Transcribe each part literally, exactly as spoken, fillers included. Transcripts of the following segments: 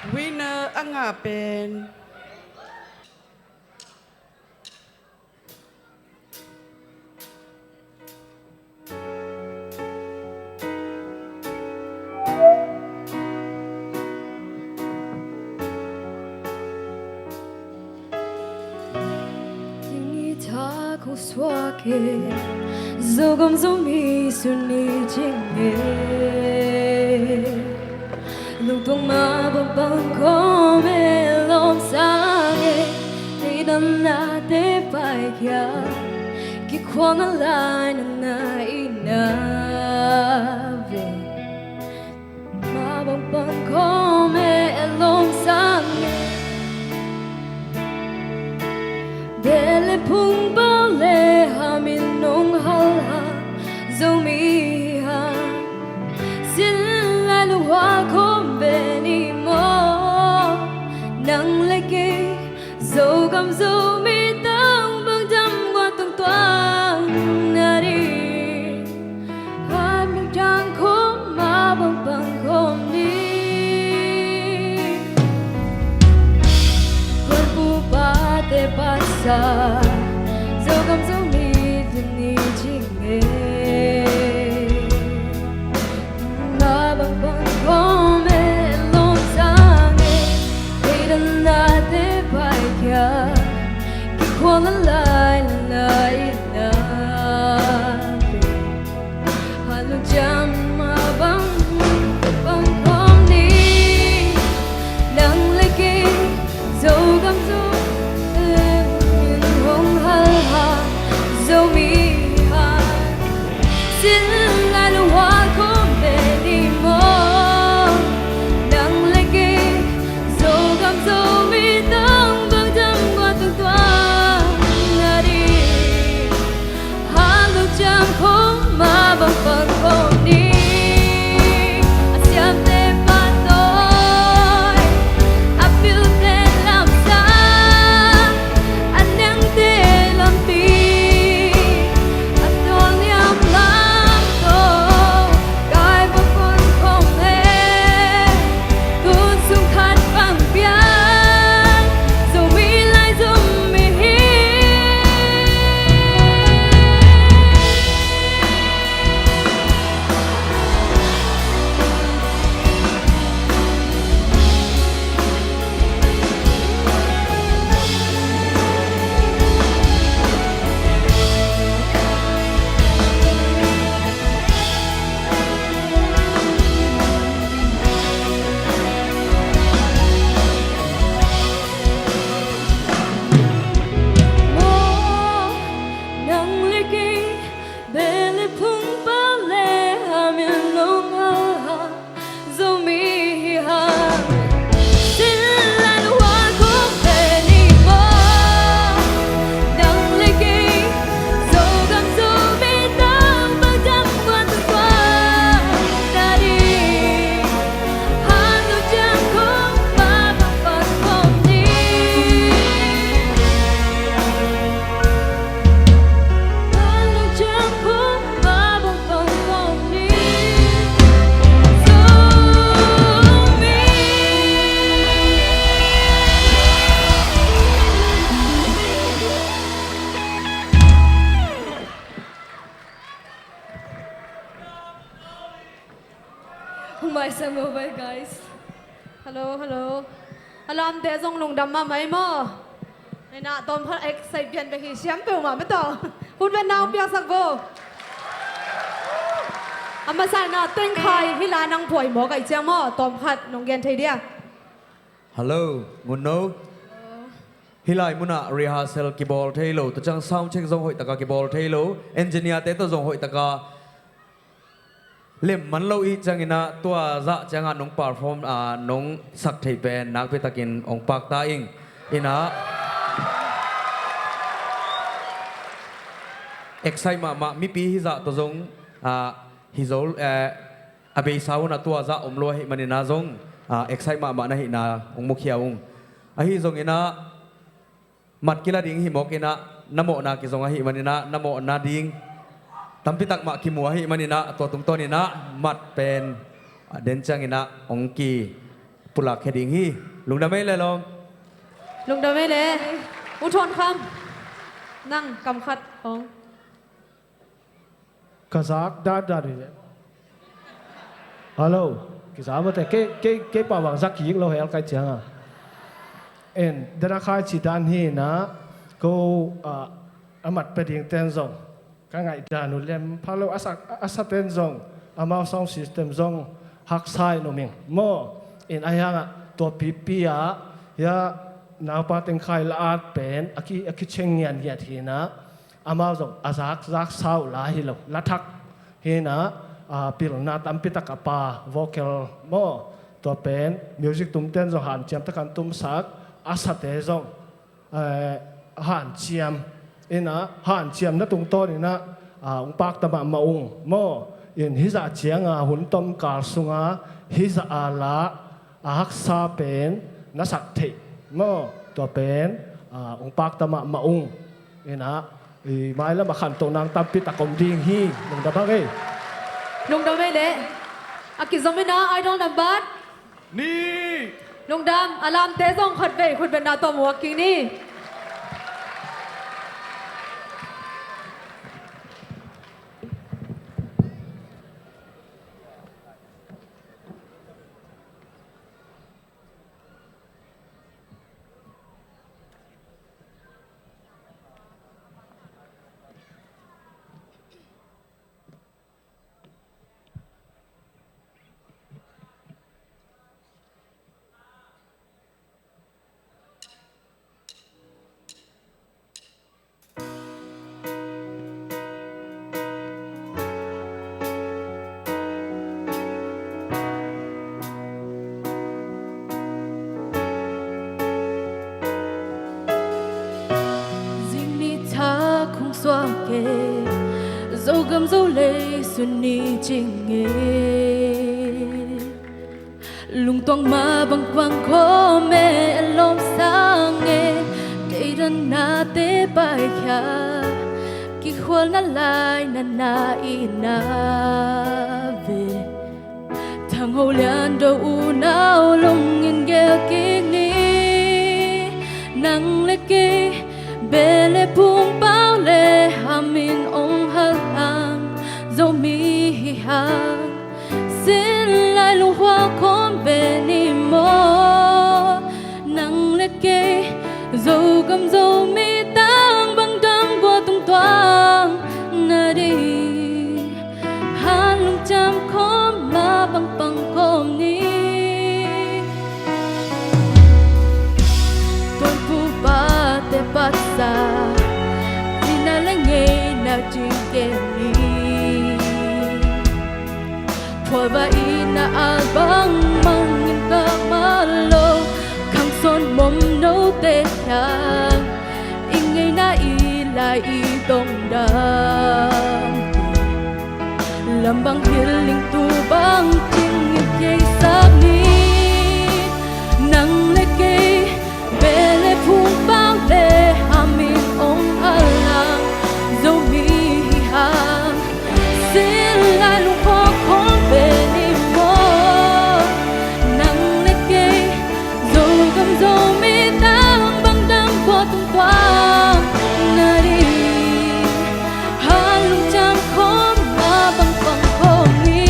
Winner a ngah pen Tuni thak hong suak e, Zogam Zomi sun ni cing e. Lungtuang mah bangpang khawm e, lawmsang e. Teidan nate paikhia, kikhualna laina na i na ve. Mah bangpang khawm e, lawmsang e. Beh le phung, pau le ham in hong hal hang, Zomi hi hang. Sin lai lunghual khawm ve ni maw. Nang le kei Zogam Zomi tang bang dam guan tungtuang na ding. Hat mah dang khawm, mah bangpang khawm ni. Guan pu pate pasal, Zogam Zomi tuni cing e. Mah bangpang khawm e, lawmsang e. Teidan nate paikhia, kikhualna laina i na ve. Hat lungciang mah bangpang khawm ni. Nang le kei Zogam Zomi in hong hal hang, Zomi hi hang. Sin lai lunghual khawm ve ni maw. Nang le kei Zogam Zomi tang bang dam guan tungtuang na ding. Hat lungciang khawm, mah bangpang khawm ni. A siamte pahtawi, a pilte lamsang, a nengte lampi, a tawliam lam tawh kai bangpang khawm e. Tun sung khat bang pian, Zomi lai Zomi hi. Maw, nang le kei, beh le phung, pau le ham in hong hal hang, Zomi hi hang. Sin lai lunghual khawm ve ni maw. Nang le kei Zogam Zomi tang bang dam guan tungtuang na ding. Hat lungciang khawm, mah bangpang khawm ni. Hat lungciang khawm, mah bangpang khawm ni. Zomi. Hong maisak maw, bye guys. Hello, hello. A lamte zong lungdam mahmah ei maw. Hi na, tawmkhat excite pian bek hi, siam peuhmah mah tawh. Hun ven nang piaksak bo. A masa in ah tengkhai hi la nang phuai maw, kai ciang maw, tawmkhat nong gen thei dia. Hello, ngun no. Hih lai munah rehearsal kibawl thei lo, tua ciang sound check zong hoih taka kibawl thei lo, engineer te tawh zong hoih taka lem man lo ih ciangin ah tua zah ciangah nong perform, ah, nong sak theih pen nakpi takin hong pakta ing. Inah excite mahmah, mipi hizah tawh zong, ah, hi zo, eh, a beisa hunah tua zah om lo ahih maninah zong, ah, excite mahmah na hihna hong mukhia ung. Ahi zonginah mat kila ding hi mawk inah, na mawhna kizong ahih maninah, na mawhna ding tampi tak mah kimu ahih maninah, tua tungtawninah mat pen, ah, den cianginah hong ki pulak khia ding hi. Lungdam ei le lawm. Lungdam ei le. U Thawn Kham, nang kam khat hong. Ka zak dandan hi le. Hello. Kiza mate, kei, kei, kei pau bang zak kik lo hel kai cianga. En, dana khai ci dan hi na, ko, ah, a mat pia ding ten zong ka ngaih dan uh lem pha lo, a sa, a sa ten zong, amau sound system zong haksa in om ing maw. In ahi hangah tua pipi ah, hia, naupa teng khai la at pen, a ki, a kiceng ngiatngiat hi na, amau zong a zak, zak sau la hi lo, la thak hi na, a, pilna tampi tak a pha, vocal maw, tua pen, music tum ten zong hanciam tak an tumsak, a sate zong, eh, hanciam, ina, hanciamna tungtawn ina, a, ung pakta mahmah ung maw, in hizah cianga hun tom kal sunga, hizah a la, a haksa pen na sak theih maw, tua pen, a, ung pakta mahmah ung. Ina, i mailam a khantoh nang tampi tak om ding hi. Lungdam bang ei. Lungdam ei le. A kizom ina, idol nambat ni. Lungdam, a lamte zong khatvei khutbetna tawh muak kik ni. Zingni thak hong suak e, Zogam Zolei sun ni cing e. Lungtuang mah bang kuang khawm e, lawm sang e, deidannate paikhia, kikhualna lainatna i na ve. Thangho Lian Do unau lungin gel kik ni. Nang le kei, beh le phung, pau le ham in ong hal hang, Zomi hi hang. Sin lai lungkhua khawm ve ni maw. Nang le kei, Zogam Zomi tang bang dang gua tungtuang na ding. Han lungciam khawm mah bang pang khawm ni. Tuanphu pate patsa, nina le ngeina cing kem ni. Phualva ina al bang mangin kammal lo, khangson mom note hiang, i ngeina i lai i dongdam. Lam bang hil ning tu bang cing in kei sak ni. Nang le kei, beh le phung, pau le ham in ong hal hang, Zomi hi hang. Sin lai lungkhua khawm ve ni maw. Nang le kei, Zogam Zomi tang bang dang gua tungtuang na ding. Han lungciam khawm mah bang pang khawm ni.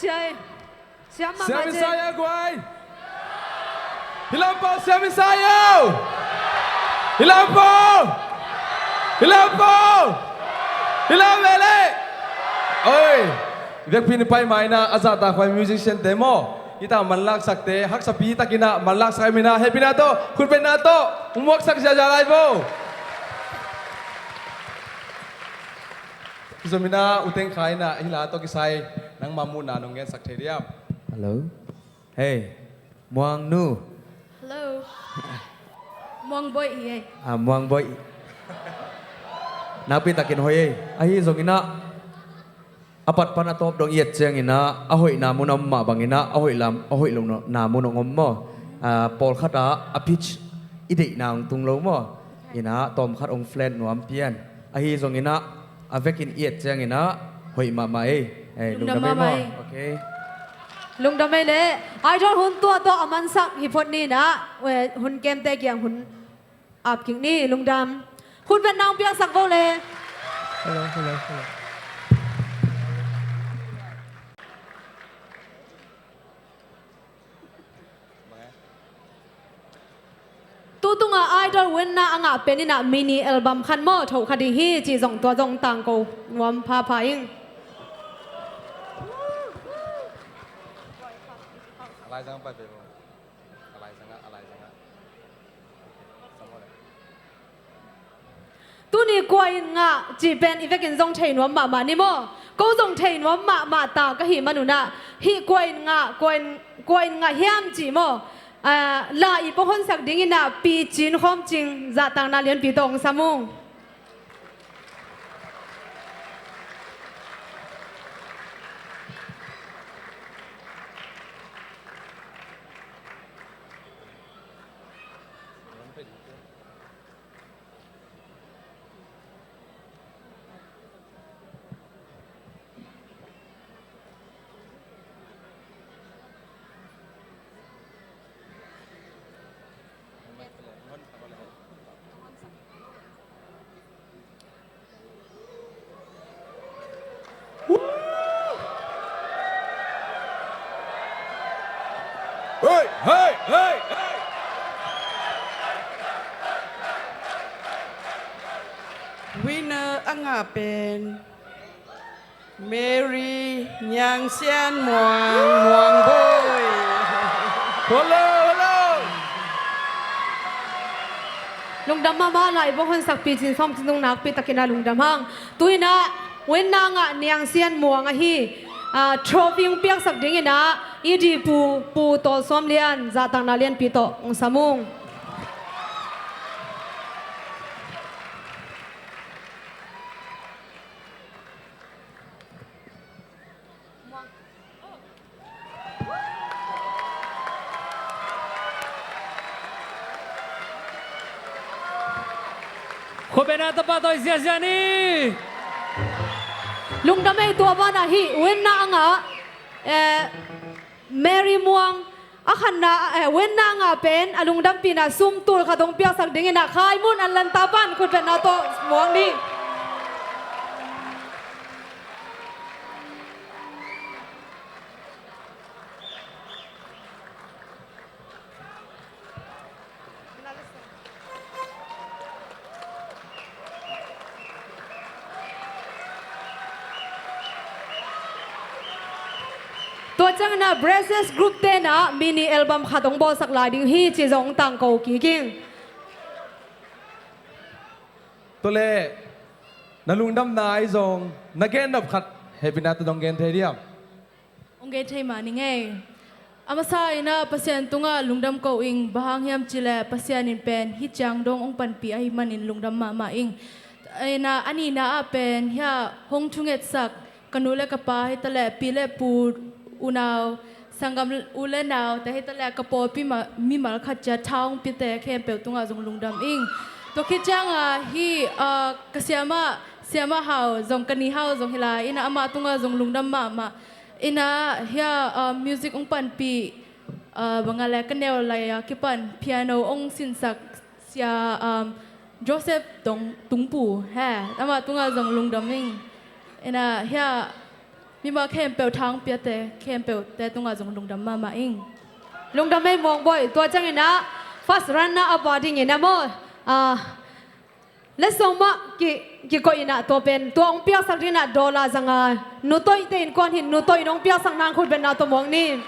Siam, siam mama. Siam Isaiah guai. Hilampo siam Isaiah. Hilampo. Hilampo. Hilam vele. Oi. Vekpi ni pai maina a zahtak huai musician te maw. Ita manlaksakte haksapi takinah manlaksak ai mina hehpina tawh khutbetna tawh hong muaksak ziahziah lai vo. Zomina uteng khaina hila tawh kisai nangma muhna nong gensak thei diam? Hello. Hey. Muang nu. Hello. Muang boih hi ei. Ah, Muang boih. Nakpi takin hoih ei. Ahi zonginah a pat pan a tawp dong i et cianginah a hoihna mun a om mah banginah a hoih lam a hoih lohna mun hong om maw? Ah, pawlkhatah a pitch i deihna hong tung lo maw? Inah tawmkhat hong flat nuam pian. Ahi zonginah a vekin i et cianginah hoih mahmah ei. Ei, lungdam ei maw? Okay. Lungdam ei le. Idol hun tua tawh a mansak hi phot ninah hun kemte kiang hun ap kik ni. Lungdam. Khutbetna hong piaksak vo le. Hello, hello, hello. Tutunga Idol winna a ngah pen inah mini album khat maw thoh kha ding hi cih zong tua zong tangko nuam phapha ing. Tuni kua in ngah cih pen i vekin zong thei nuam mahmah ni maw? Ko zong thei nuam mahmah ta ka hih manunah hih kua in ngah, kua in, kua in ngah hiam cih maw? Ah, la i pawhonsak dinginah Pi Cin Khawm Cing zahtakna lianpi tawh hong sam ung. Hei, hei, hei, hei. Winner a ngah pen Mary Niang Sian Muang, Muang Boih. Hello, hello. Lungdam mahmah lai, bawk hon sakpi Cin Sawm Cin Nung nakpi takin a lungdam hang. Tuinah winna ngah Niang Sian Muang ahi, ah, trophy hong piaksak dinginah i di pu, Pu Tawl Suam Lian zahtakna lianpi tawh hong sam ung. Khuapi na tapa tawi ziazia ni. Lungdam ei, tua banah hih winna a ngah, eh, Mary Muang a khatna, eh, winna a ngah pen a lungdampihna sum tul khat hong piaksak dinginah Khai Mun An Lanta pan khutbetna tawh muang ni. Tua ciangin ah Braces Group tenah mini album khat hong bawlsak lai ding hi ci zong tangko kik ing. Tua leh na lungdamna ahi zong na gennop khat hehpihna tawh dong gen thei diam? Hong gen thei mah ning ei. A masa in ah Pasian tungah lungdam ko ing, bang hang hiam cih leh Pasian in pen hih ciang dong hong panpih ahih manin lungdam mahmah ing. In ah a nihna ah pen hiah hong thungetsak ka nu le ka pa hi taleh pi le pu, unau, sanggam u le naute hi taleh ka pawlpi ma-, mimal khat ciat tha hong piate khempeuh tungah zong lungdam ing. Tua khit ciangah hih, ah, ka siamah, siamah Hau zong, ka ni Hau zong hi lai in ah amah tungah zong lungdam mahmah. In ah hiah, ah, music hong panpih, ah, bang a leh ka neu lai a kipan piano hong sinsak Sia, um, Joseph Tungpu he, amah tungah zong lungdam ing. In ah hiah Mimal khempeuh thang piate khempeuhte tungah zong lungdam mahmah ing. Lungdam ei Muang Bawi. Tua ciangin ah first runner up a dingin ah maw, ah, letsong mah ki, kikoih in ah tua pen tua hong piaksak dingin ah dollar zanga Nu Toite innkuan hin Nu Toite hong piaksak nang khut beng na tawh muak ni.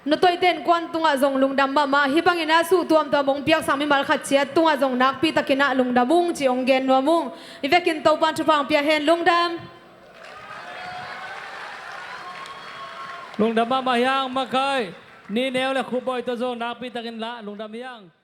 Nu Toite innkuan tungah zong lungdam mahmah. Hih bangin a suh tuamtuam hong piaksak mimal khat ciat tungah zong nakpi takin ah lungdam ung ci hong gen nuam ung. I vekin Topan thupha hong pia hen. Lungdam. Lungdam mahmah hi hang, makai. Ni Neu le Khup Bawi tawh zong nakpi takin lah lungdam hi hang.